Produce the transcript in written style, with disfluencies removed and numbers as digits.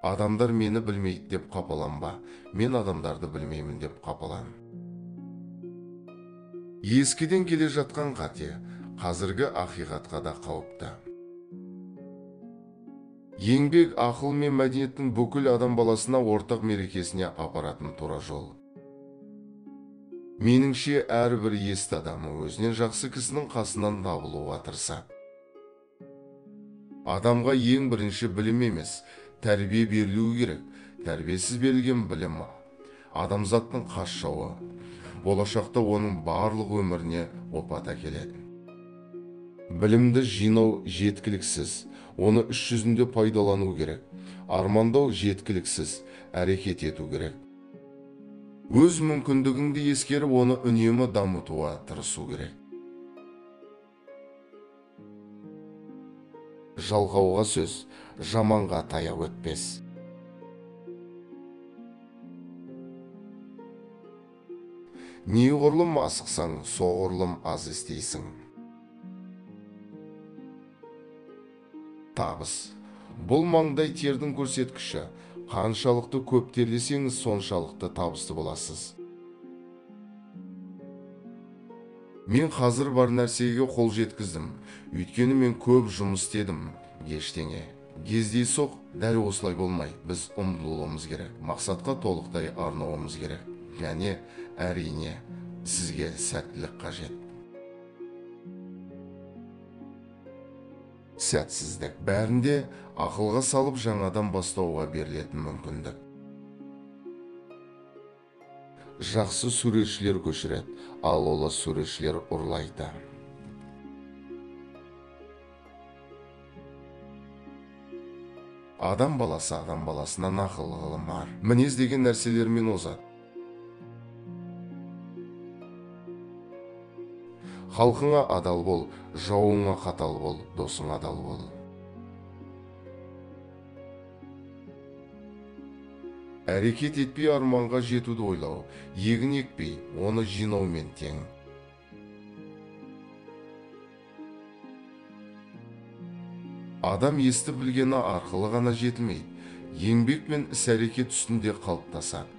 Адамдар мені білмейді деп қапаланба, мен адамдарды білмеймін деп қапалан. Ескіден келе жатқан қате, қазіргі ақиқатқа да қауіпті. Еңбек, ақыл мен мәдениеттің бүкіл адам баласына ортақ мерекесіне апаратын тура жол. Меніңше, әрбір есті адамы өзінен жақсы кісінің қасынан табылуға тырысады. Адамға ең бірінші білім емес, тәрбие берілуі керек. Тәрбиесіз берілген білім адамзаттың қас жауы. Болашақта оның барлық өміріне опат әкеледі. Білімді жинау жеткіліксіз, оны іс жүзінде пайдалану керек. Армандау жеткіліксіз, әрекет ету керек. Өз мүмкіндігіңді ескеріп, оны үнемі дамытуға тырысу керек. Жалқауға сөз, жаманға таяқ өтпес. Неғұрлым асықсаң, соғұрлым аз істейсің. Табыс. Бұл маңдай тердің көрсеткіші. Қаншалықты көп терлесеңіз, соншалықты табысты боласыз. Мен қазір бар нәрсеге қол жеткіздім. Өйткені мен көп жұмыс істедім. Ештеңе. Кездейсоқ дәл осылай болмай, біз ұмтылуымыз керек. Мақсатқа толықтай арнауымыз керек. Және әрине, сізге сәттілік қажет. Сәтсіздік бәрінде ақылға салып жаңадан бастауға берілетін мүмкіндік. Жақсы суретшілер көшіреді, ал олы суретшілер ұрлайды. Адам баласы адам баласынан ақыл, ғылым, ар, мінез деген нәрселермен озады. Халқыңа адал бол, жауыңа қатал бол, досыңа адал бол. Әрекет етпей арманға жетуді ойлау, егін екпей, оны жинаумен тең. Адам есті білгені арқылы ғана жетілмейді, еңбек пен іс-әрекет үстінде қалыптасады.